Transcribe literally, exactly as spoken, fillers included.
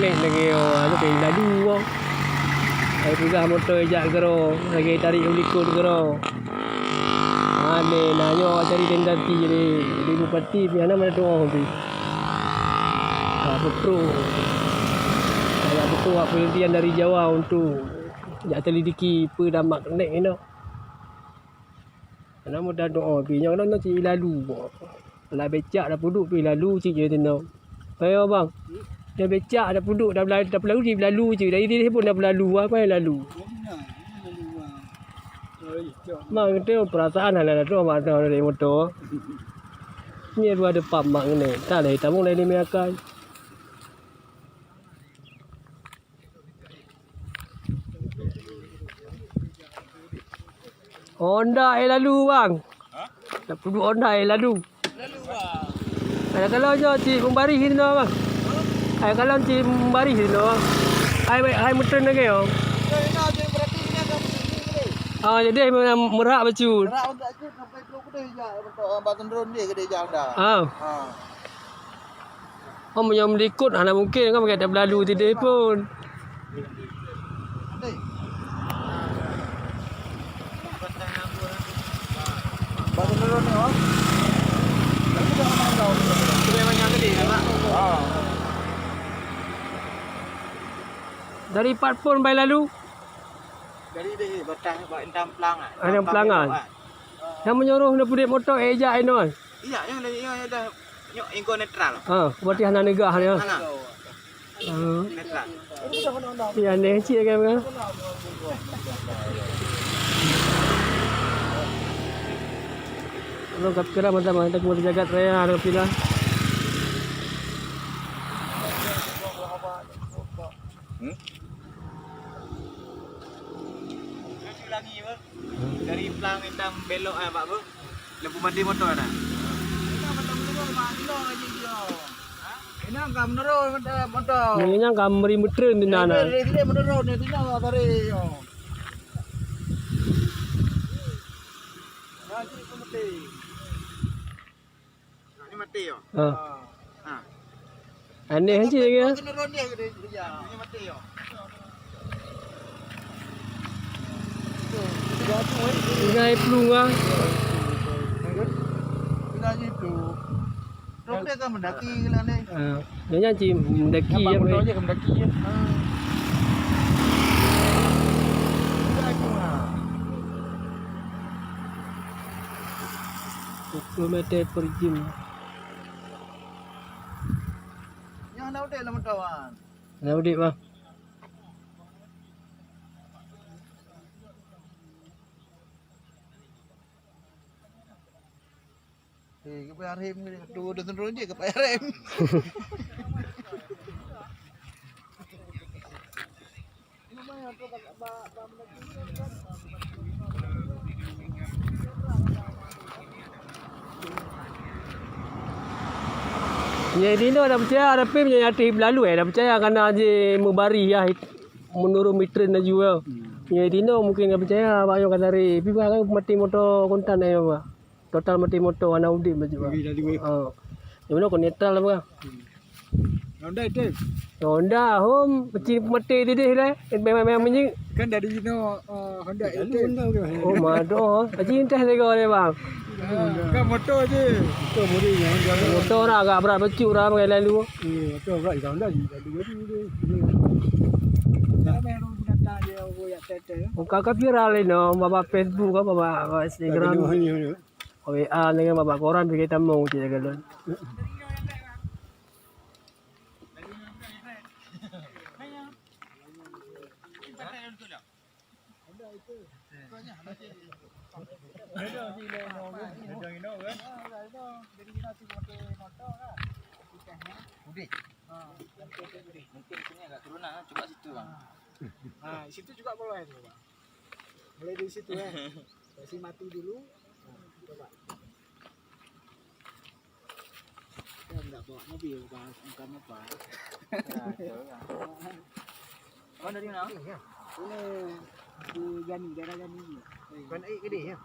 Mek lagèe, oh, anu, keu lalu, oh. Hai peugah moto jak keudroe, lagèe tarék u likot keudroe. Aneh, na nyoe cari tenda ti jadi, jadi bupati pih hana meudoa pih. Ka peutrok. Ka peutrok penelitian dari Jawa untuk jak selidiki peue damak keunek inoe. Hana mudah doa pih nyoe, nyoe cit lalu. Lah becak dah peuduek pih lalu cit jeuet inoe. Ayo bang. Nyoe becak dah peuduek dah bela-, dah peulalu cit lalu cit. Dari diri pun dah peulalu, apa yang lalu? Mang tu perasaan hana dah tu mata dari motor. Ni dua depan mak ni. Tak ada hitam mulai ni meakai. Honda eh lalu bang. Hah? Nak peuduek Honda eh lalu. Lalu bang. Ada kalau nyoe cit membaris di sinoe bang. Hah? Ada kalau cit membaris di sinoe bang. Hai hai meuteun lagi oh. Betul, ini ada berarti ini ada berarti ini. Ah jadi merak bacut. Merak untuk aja sampai dulu kedai je. Untuk batu turun dia kedai je dah. Ah. Ha. Oh, meunyoe meulikot hana mungken kan pakai dak beulalu tideh pun. Dari pat pun bai lalu. Dari deh batang bak intang pelangan. Ah, intang pelangan. Yang menyuruh na pudek motor eh jak inoe. Iya, yang dari yang dah nyok inggo netral. Ha, berarti hana negah dia. Hana. Ha. Netral. Iya, aneh cik kan. Kalau kat kira mantap mantap mau jagat raya ada pila. Hmm? Dari pelang hitam belok eh bak beuh. Lampu mati motor dah. Ini ka menurun motor. Ini ka meri meuteun di nana. Ini menurun di sini tadi. Nah, ini mati yo. Ha. Ha. Aneh cit ke? Ini mati yo. Tinggai plueng ah. Tinggai plueng. Doktor kan mendaki lah ni. Ah, nyan cit mendaki ya. Nampak motor je mendaki ya. Ah. Tinggai plueng ah. Sepuluh meter per jam. Nyoe hana udeb lam moto wan. Hana udeb bah. Eh, keupeue harem ni? Tu dah turun je keupeue harem. Nyang dinoe dak peucaya, tapi meunyoe ateueh beulalu, eh, dak peucaya, karena jih meubaréh yah, meunurun meter laju, eh. Meunyoe dinoe mungken dak peucaya, bak nyoe ka tarek. Pi bah kan mati moto kontan, eh, bah. Total mati moto hana udeb laju, bah. Laju, laju, eh. Ha. Nyang meunoe kon netral, bah. Honda itu. Honda, hom, mesti mati didih lah. Memang, memang minyeuk. Kan dari inoe, eh, Honda itu. Oh, mado. Haji entah lego dia, bang. Kan motor je. Motor muri ni, Honda. Motor dah agak berat becuk dah pakai lalu. Eh, motor berat, Honda je, lalu aja dia. Ramai orang binatang dia, orang yak tete. Muka ka viral ni, no, bak Facebook kan, bak, bak Instagram. Bak video ni, ni. W A dengan bak koran, pergi tamong je galon. Udeh. Mungkin sini agak turunan, cuba situ, bang. Ha, situ juga boleh tu, bang. Mulai dari situ, eh. Kasih mati dulu. Ha, coba. Kan tak bawa mobil, bahas bukan apa. Ya, betul lah. Abang dari mana? Ini di Gani, daerah Gani. Bukan air ke dia, ya?